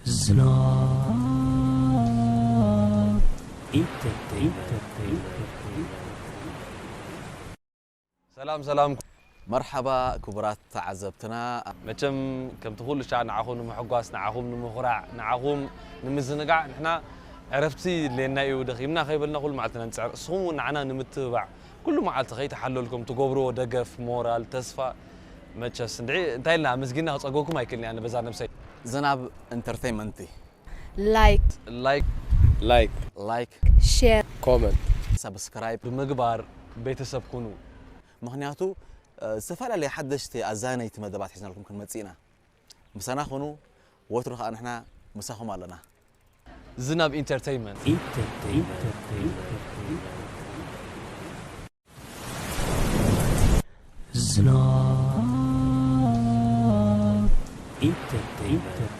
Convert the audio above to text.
ዝናብ ኢንተርቴይንመንት። ሰላም ሰላም፣ መርሓባ ክቡራት ተዓዘብትና። መቸም ከምቲ ኩሉ ሻዕ ንዓኹም ንምሕጓስ፣ ንዓኹም ንምኹራዕ፣ ንዓኹም ንምዝንጋዕ ንሕና ዕረፍቲ ድሌና እዩ። ደኺምና ከይበልና ኩሉ መዓልትና ንጽዕር፣ እስኹም እውን ንዓና ንምትብባዕ ኩሉ መዓልቲ ከይተሓለልኩም ትገብርዎ ደገፍ፣ ሞራል፣ ተስፋ፣ መቸስ እንድዒ እንታይ ኢልና ኣመስጊንና ክጸግበኩም ኣይክእልን እየ ኣነ በዛ ነብሰይ። ዝናብ ኢንተርቴይንመንት። ላይክ ላይክ ላይክ ላይክ ሼር ኮመንት ሳብስክራይብ ብምግባር ቤተሰብ ኩኑ። ምኽንያቱ ዝተፈላለየ ሓደሽቲ ኣዛነይቲ መደባት ሒዝናልኩም ክንመጽእ ኢና። ምሳና ኩኑ። ወትሩ ከኣ ንሕና ምሳኹም ኣለና። ዝናብ ኢንተርቴይንመንት። ዝናብ ኢንተርቴይንመንት።